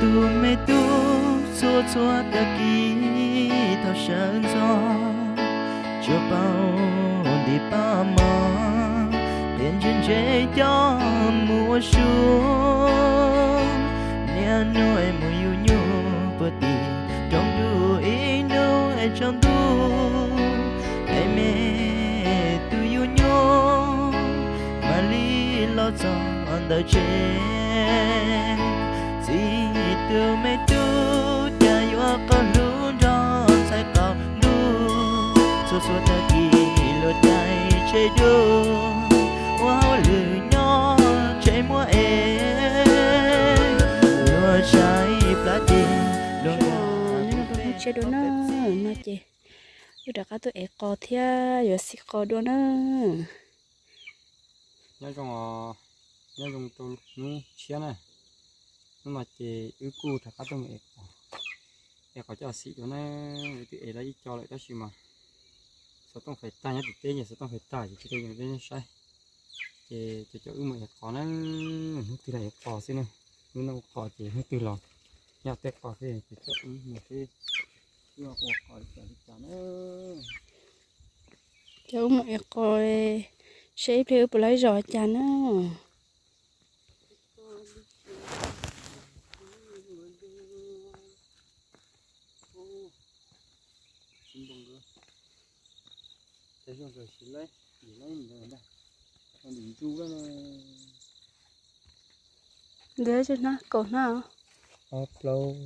Tus me tub, txhua txhua tag kis thaum sawv ntxov, tsuas paub ntim paj mov, qhia ntse ntse coj mus ua su. Niaj hnub es mus yug nyuj puag tim roob ntuj, ib hnub es tsaus ntuj, es me tus yug nyuj mam li los txog ntawm tsev. Txij tus me tub cas yuav qaug hlub nrog ntxhais qaum ntuj, txhua txhua tag kis luag caij tsheb dub, ua hauj lwm nyob tsev muaj ev, luag saib plab ces luag nqa mus tsheb dua na. No ces wb rov qab tuaj ev qos thiab yuav xib qos dua na. Nyob zoo, nyob zoo rau hnub tshiab na. Hnub no ces wb kuj rov qab tuaj mus ev qos, ev qos coj xib dua na. Wb twb ev tau ib co lawm tab sis mas xov tooj fais tag, nyob tim teb ces xov tooj fais tag ces tsis tau zoo rau nej saib. Ces cov cov wb mus ev qos na, hnub twg los ev qos xwb na. Hnub no ua qos ces hnub twg los nyob tej qos xwb ces cov wb mus seb wb ua qos li cas li cas na. Cov wb mus ev qos seb ib pliag wb puas laib zos cas na. Ntawd tsis hnab, kaum hnab. Ob plaub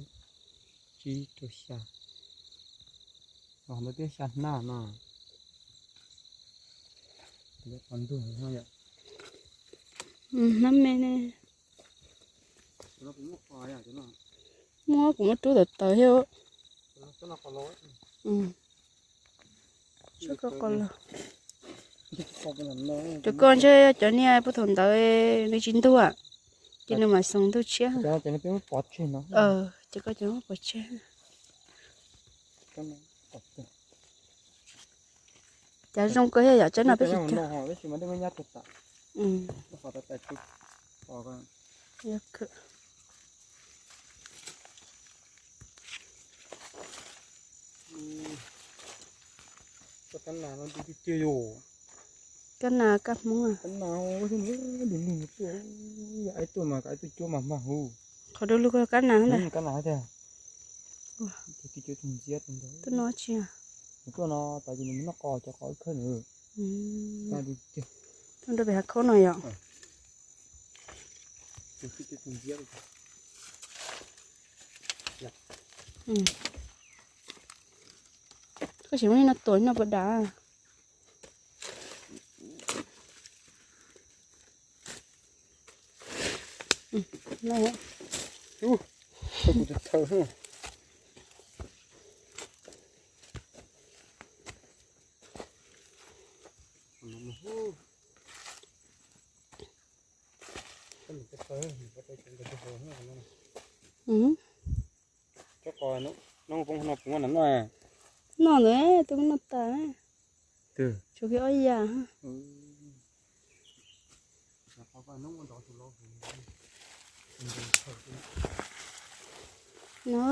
tsib rau xya, ntawd twb xya hnab no. Qos ntug no yom. Hnab me ne. Muab kuv muab rub tawv tawv thiab. Cov koj ntshe cov niag puag thaum ntawd nws tsis ntug, ces nws mam xoom ntug tshiab. Ces koj cov muab pov tseg. Cav zoo kawg thiab yom, tsob no peb tsis cog. Kab nas kab Hmoob. Qhov du lug kab nas. Kab nas tiag. Tuaj no tsis. Tuaj no tas ces nws mus noj qos cov qos wb khawb nws. Tuaj rau pem hav khaub no yom. Koj sim muab li no tuam no puas dam. Noj ntawd twb noj tas, tshuav kiag ob yam. No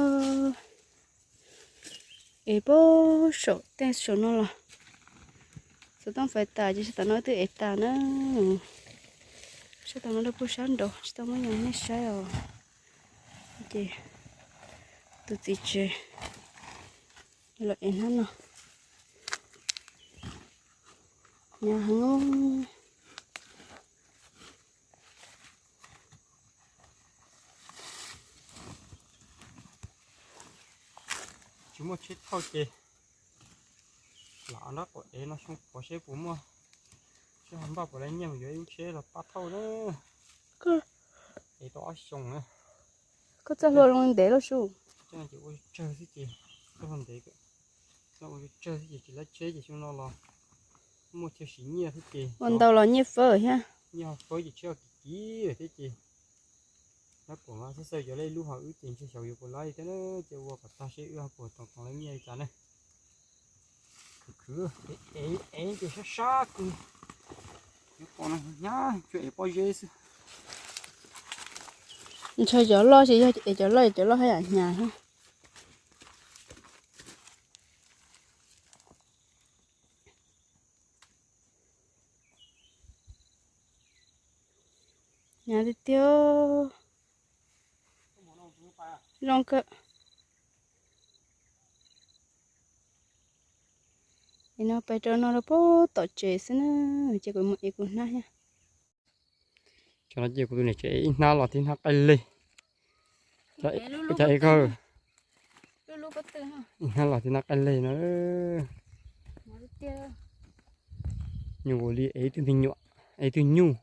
es puag saum tej saum no los xov tooj fais tas ces sab tom no twb ev tas na. Sab tom no rau puag sab nraud tsis tau muab yog nej saib os. Ces tus txiv tsev los ev hnab no. Hnyav heev. Tsis muaj tsheb thauj ces lam nrab qaum ev no xyoo pov seb puas muaj tsheb ho npaj puas laib nyiaj mus yuav ib lub tsheb los pab thauj na. Ev tau ob xyoos na. Koj txoj hlua zoo ntev loj su. Ces ua tsawg xwb ces, txoj hlua ntev, no ua tsawg xwb ces tsis laib tsheb ces xyoo no los muaj chaw siv nyiaj xwb ces ua ntau los nyiaj fawb thiab. Nyiaj ho fawb ces tsheb ho kim kim thiab ces nrab qaum no xwb xwb yuav lub hauv wb ces ntshe xyov yuav puas laib thiab na. Ces ua kom tag seb wb ho puas toom toom laib nyiaj li cas ne. Khwv khwv, ev ces sab sab kawg. Yuav pom no hnyav tsuas ev pob zeb xwb. Ntshe cov loj ces yog es cov loj es cov loj haj yam hnyav thiab. Hnyav tiag tiag. Zoo kawg. Es no pais rau no rau pem tom tsev xwb na, ces kuv mus ev kuv hnab thiab. Tsam no ces kuv tus niam tsev ev ib hnab los thiab, hnab qaij leg. Ua cas ev kawg, ib hnab los thiab hnab qaij leg no. Nyuam qhuav li ev ib tug me nyuam, ev ib tug nyuj.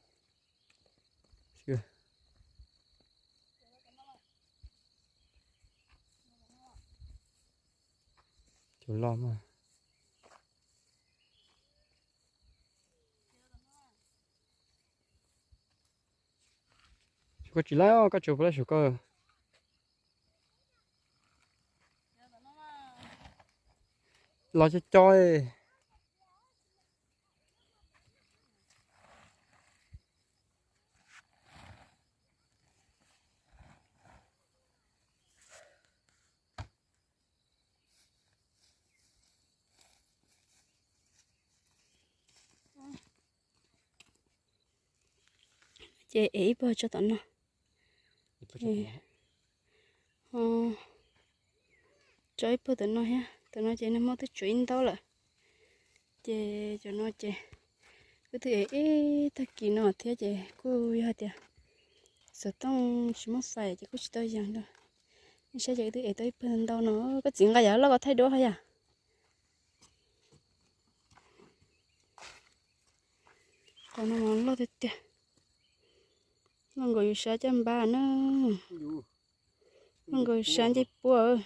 Cov loj mas. Koj tsis laib, koj tsis laib saum koj. Los cov cov. Ces ev ib pawg tso tom no. Tso ib pawg tom no thiab, tom no ces nag hmo twb tsuav ib ntaub lawm. Ces cov no ces wb twb ev ib tag kis no thiab ces kuj yog hais tias xov tooj tsis muaj fais ces kuj tsis tau yees li. Nej saib ces wb twb ev tau ib pawg ntau no, koj txiv nqa yam loj koj thaij duab hos yam. Qhov no mas loj tiag tiag. Loj nkaus yus sab caj npab na. Loj nkaus yus sab ncej puab.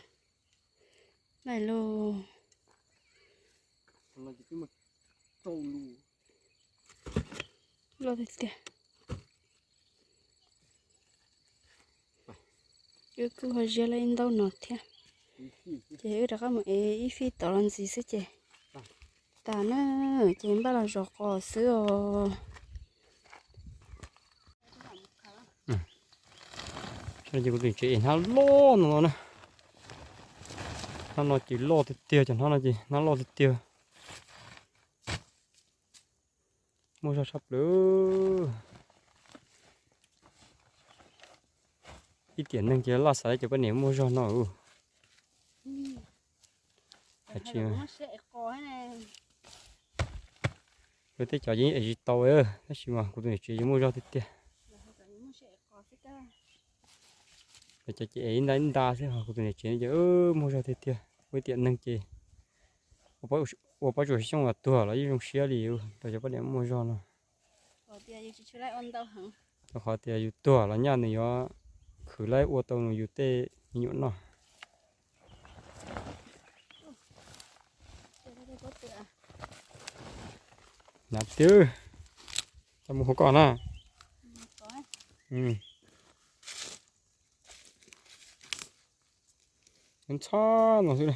Laij lauj. Loj tiag tiag. Wb kuj ho ziab lawm ib ntaub no thiab. Ces wb rov qab mus ev ib fij tod los ntxiv xwb ces tas na, ces npaj los zov qos xwb os. Ces kuv tus tsev ev hnab loj no na. Hnab no ces loj tiag tiag, cov hnab no ces hnab loj tiag tiag. Muaj zog tshaj plaws. Ib tiam neeg ces laj xav cov poj niam muaj zog no. Lawv tej cov yeej ev tsis tau, tab sis mas kuv tus niam tsev yeej muaj zog tiag tiag. Lawv cov ces ev ib nta ib nta xwb, ho kuv tus niam tsev ces muaj zog tiag tiag. Ua ib tiam neeg ces ua pob tsuas xyoo los tuag los yeej zoo siab li rau cov poj niam muaj zog no. Rau qhov tias yus tuag los nyaj nws yuav khwv laib ua tau nws yus tej me nyuam noj. Nav tiag, tau mus hauv koj na. Ntxhab no xwb.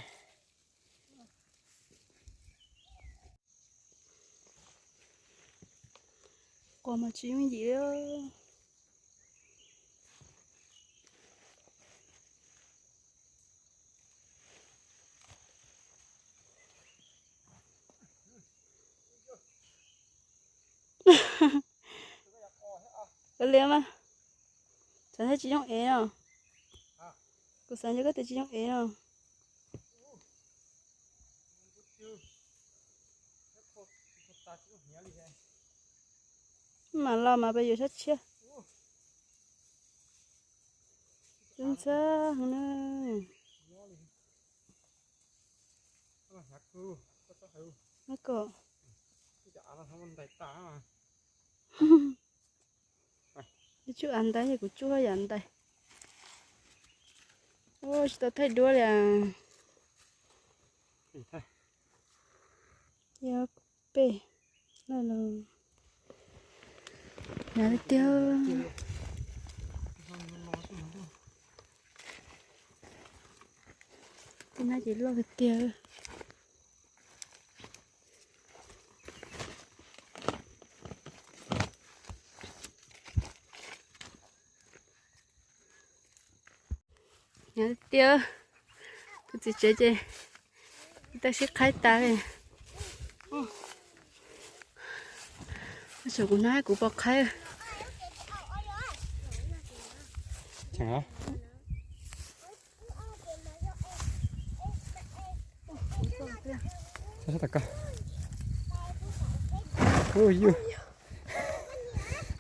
Qos mas tsis yooj yim li. Ua li mas, xav ntshe tsis yooj ev no. Kuv xav ntshe koj tias tsis yooj ev no. Mam los mas peb yuav sab tshiab. Ntxhab heev na. Kom ib tsuj av ntais, kuv tsuj yam ntais. Ua tsis tau thaij duab li. Yog pem lawm los hnav tiag tiag. Tej no ces loj tiag tiag. Nyob tiag, kuv txiv tsev ces tau sib qhaib tas li. Tab sis kuv hnov kuv pom qhaib.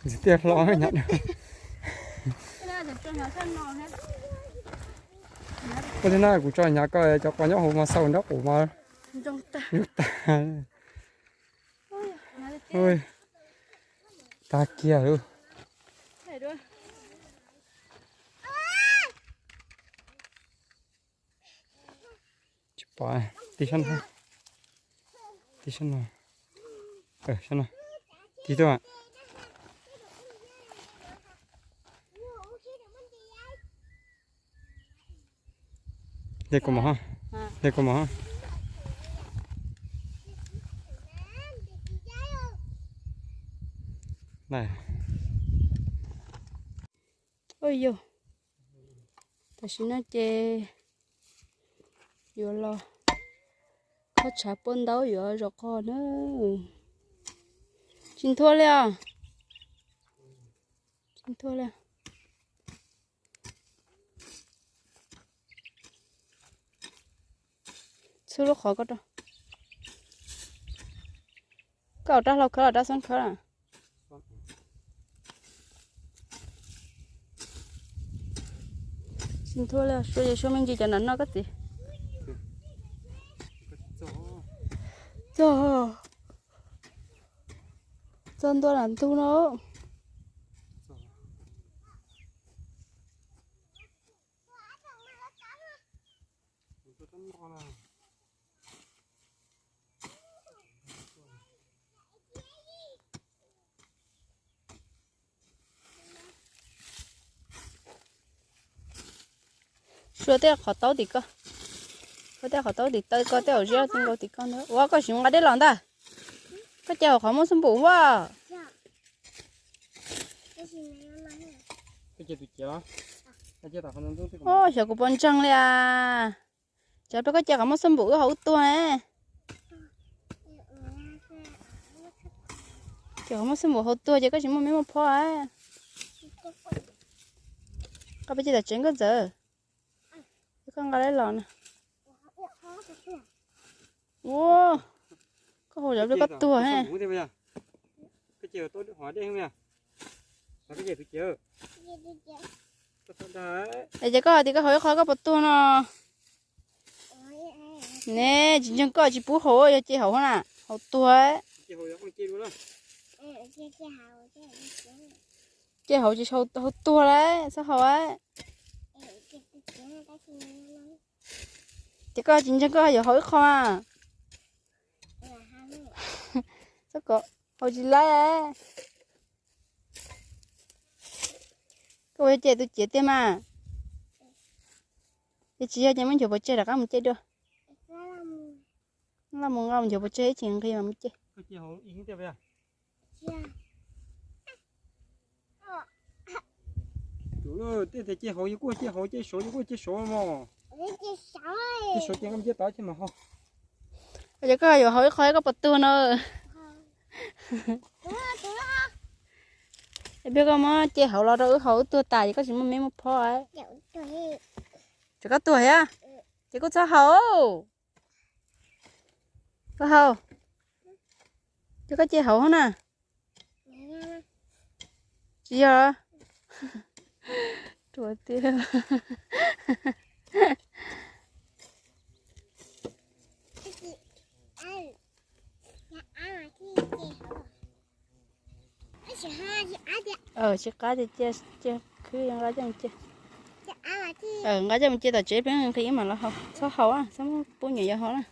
Ntxiv tiaj hlo nyob. Ua li no kuv tso nyav koj cov qos nyob hauv mas xaus nraub qaum mas yug tag. Tag kiag lawm. Tsis pom, tig sab no, tig sab no, sab no, tig tuaj. Dej kua mov, dej kua mov. Ua yog, tam sim no ces yuav los khaub tshav puab ntaub yuav zov qos na. Tsis nthua li os. Tsis nthua li. Txhub lub qhov ko rau. Koj rab hlau khawb los rab xoob khawb na? Tsis nthua li, suav me ntsis cov nram no koj txiv. Txog, txog ntua nram ntug no. Suav tej qhov taub tim koj, koj tej qhov taub tim taw koj tej hauv ziab nkaus tim koj ntag. Ua koj tsis mus nqa dej los ntag. Koj cia hauv qhov muaj xab npum ua. Xyov kuv puas ntseeg li as. Cov peb koj cia qhov muaj xab npum wb hauv wb tuag. Ces qhov muaj xab npum hauv tuag ces koj tsis muaj me muaj phom. Koj peb cia tom tsev nkauj ntxawm. Koj nqa dej los na. Ua, koj hauv cov peb koj tuag. Es ces koj hais tias koj hauv ib qho koj puas tuag no? Ne, tsis ntseeg koj tsis pub hauv, yog ce hauv na, hauv tuag. Ce hauv tsis hauv tuag lawm, txhob hauv. Ces koj tsis ntseeg koj yuav hauv ib qho mas. Txhob kom hauv tsis laib. Koj ua ce tus ciav tiag mas. Ces tsis yog ces muab ncuav pov tseg rov qab mus ce dua. Laj mus nqa mus ncuav pov tseg ib chim nqis mas mus ce. Tej tias ce hauv yus kuj ce hauv, ce saud yus kuj ce saud mog. Ce saud ces nqa mus ce tod ces mam hauv. Ces koj yuav hauv ib qho koj puas tuag no? Peb koj muab ce hauv los rau wb hauv wb tuag tas ces koj tsis muaj me muaj phom. Ces koj tuag thiab. Ces kuj txhob hauv. Koj hauv. Ces koj ce hauv na. Tsis yog. Ruam tiag. Tsis qab ces cia, cia khwb nqa coj mus ce. Nqa coj mus ce tom tsev peb nqis mam los hauv, txhob hauv, txhob muab pub nyuam yaus hauv na.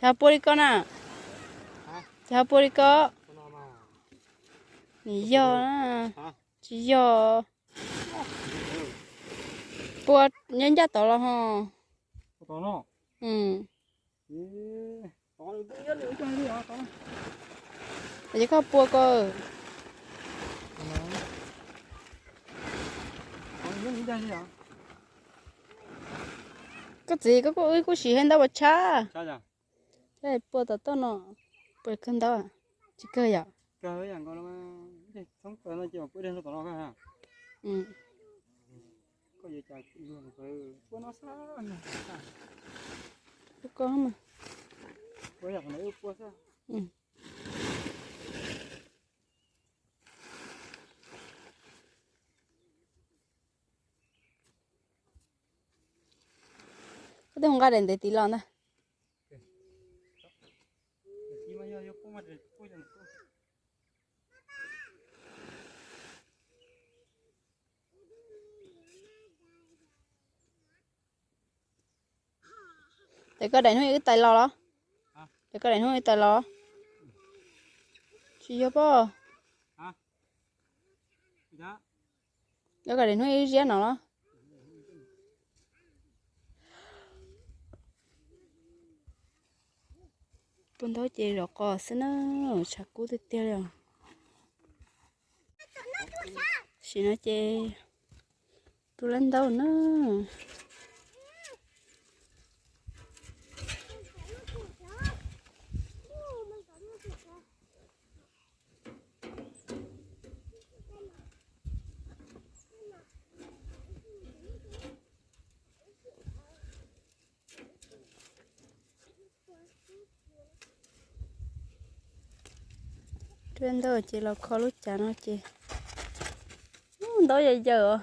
Cas ho pua li ko na? Cas ho pua li ko? Nws yog na. Tsis yog. Pua nyob ncaj tod los ho. Ces koj pua ko. Koj txiv, koj kuj wb kuj siv hais ntau ua tshab. Pua tom toj no, pua kawg ntau, tsis kawg yom? Koj twb mus nqa daim ntev tid los ntag. Ces koj daim hnub wb tais los los? Ces koj daim hnub wb tais los? Tsis yog pob. Koj daim hnub wb ziab no los? Pua ntaub ces zov qos xwb na, tshav kub tiag tiag li os. Tam sim no ces tu lab ntaub na. Tuaj ntawm ces los kho lub cav no ces, ub, ntaub yam yawm os.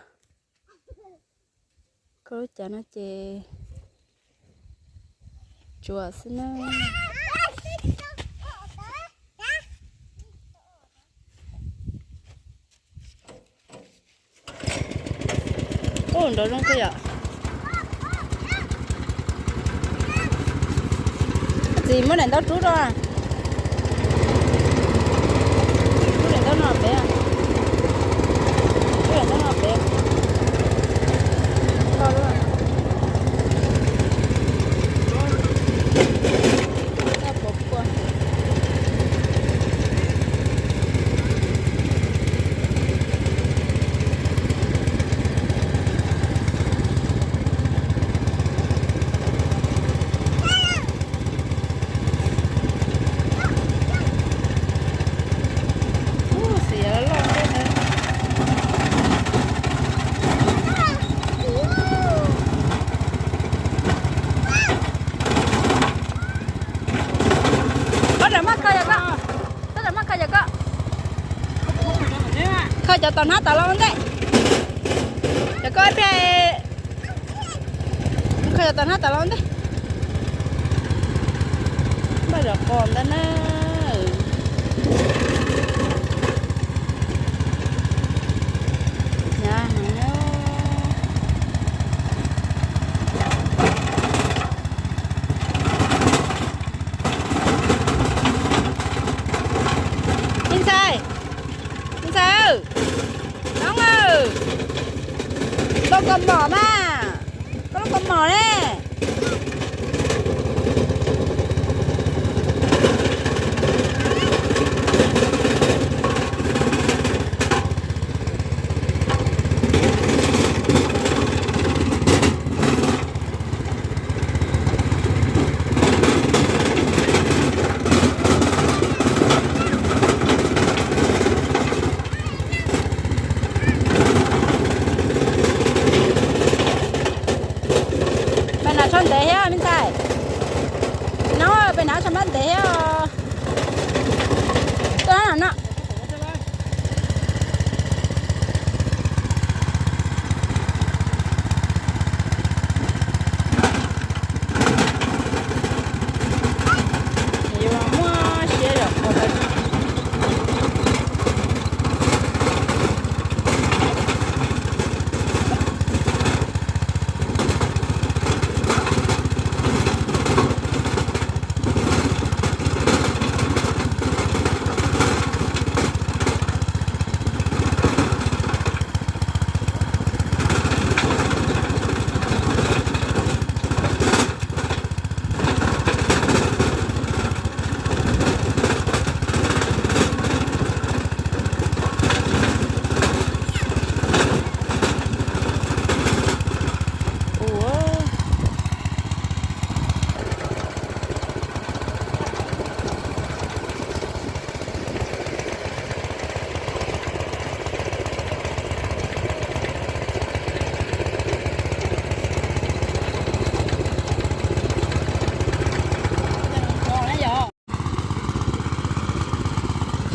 Kho lub cav no ces tsuas xwb na. Ub, nrov zoo kawg yom. Txiv muab daim ntaub rub rau. Rub daim ntaub no pem. Rub daim ntaub no pem. Koj lub. Koj puas pua. Ub, xiv loj loj thiab. Koj rov maj kho yog koj, koj rov maj kho yog koj. Kho cov tom hnab tom los ua ntej. Cov koj ib pliag, kho cov tom hnab tom los ua ntej. Npaj zov qos ntag na. Me ntxhais, me ntxhais, noob, koj lub kaus mom mas, koj lub kaus mom ne. Mas nas tsho ntev thiab me ntxhais.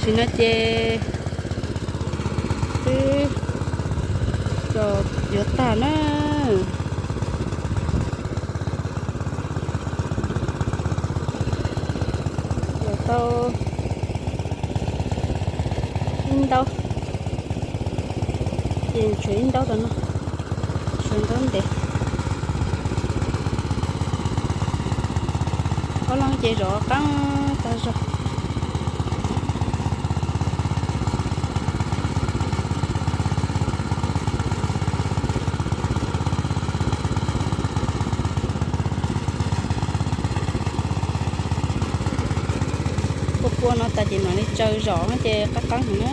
Nim no ces twb los yuav tag na. Yuav tau ib ntaub, ces tshuav ib ntaub tau no, tshuav ntaub ntev. Ob leeg ces zov qeeb tag zog. Ua pua no tas ces mam li tsaws zom ces qab qeeb heev na.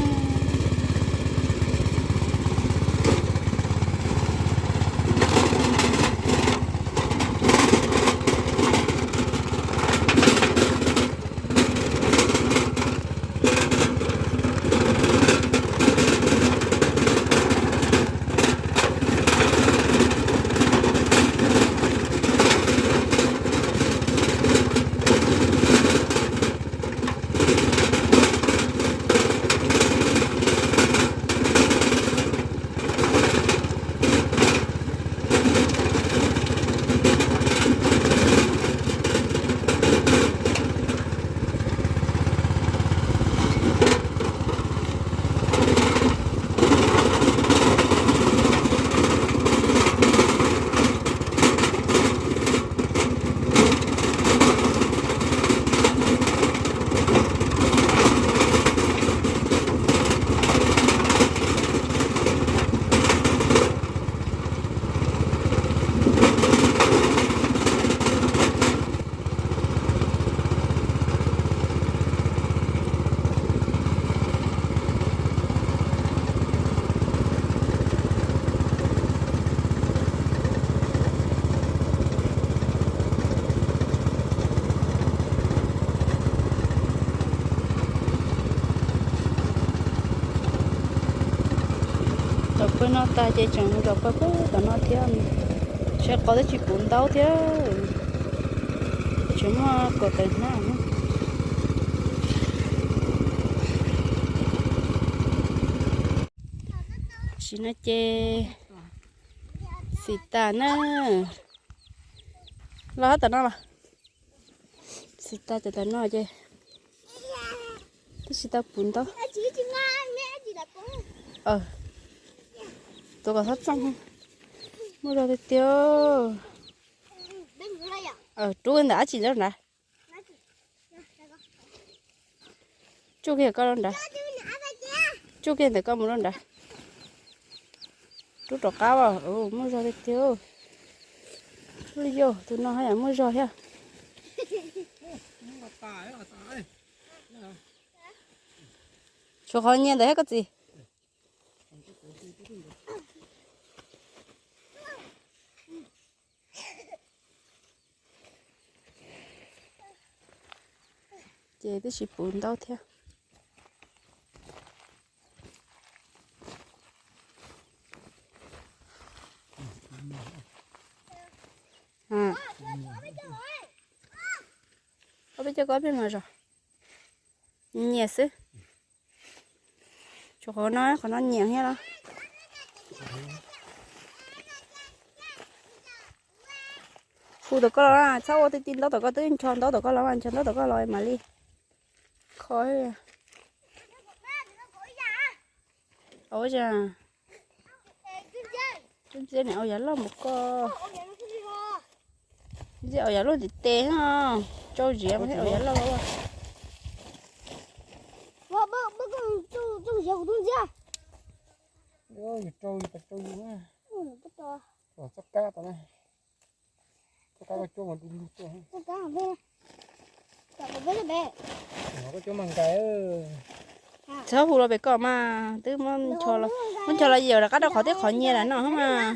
Tom pawg no tag ces tseem mus tom pawg pawg tom no thiab. Sawv qos twb tsis puv ntaub thiab, tseem muaj kaum tawm hnab. Tam sim no ces xis tas na, los tom no los, xis tas cov tom no ces twb tsis tau puv ntaub. Tuav kom txhob txooj, muaj zog tiag tiag. Rub kiag ntawm dab tsi ntawd nrad. Tsuj kiag koj lub nrad. Tsuj kiag ntawm koj mus lub nrad. Rub rov qab as, muaj zog tiag tiag. Lub yog tus no haj yam muaj zog thiab. Tshuav qhov nyias ntawd thiab koj txiv. Ces twb tsis puv ntaub thiab. Ob peb cov ko peb mas zog nyias xwb. Tshuav qhov no, qhov no nyias thiab los. Hu tom koj los, txhob ua ti ti ntaub tom koj, twb ncho ntaub tom koj los, ncho ntaub tom koj los mam li kho. Ua cas ntxiab nim ua yav loj mus koj, ntxiab ua yav loj ntiv tes no, tsau ziav mas thiaj ua yav loj ua. Txhob hu los pem koj mas twb muab ncho los, muab ncho los yim rov qab rau qhov twb qhov nyias lawm no mas.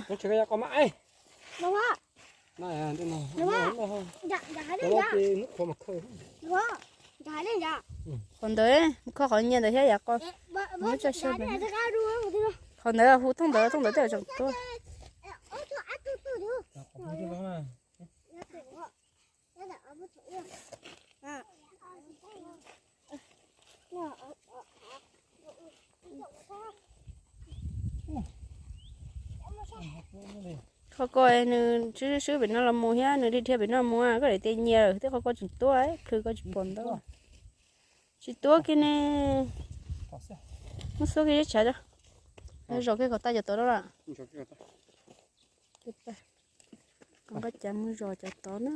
Qhov ntawd, kho qhov nyias ntawd thiab yav qo. Qhov ntawd hu thooj ntawd, thooj ntawd tej tseem tuaj. Qhov ko nws swb swb pem no los mus thiab, nws dhia dhia pem no mus, koj daim tias nyias lawm, twb qhov ko tseem tuab, plhws koj tsis pom ntau. Tsis tuab kiag ne. Muab xub kiag zeb tshav rau. Zos kiag kom tag cov tod rau lawm. Kom nqa cav mus zos cov tod na.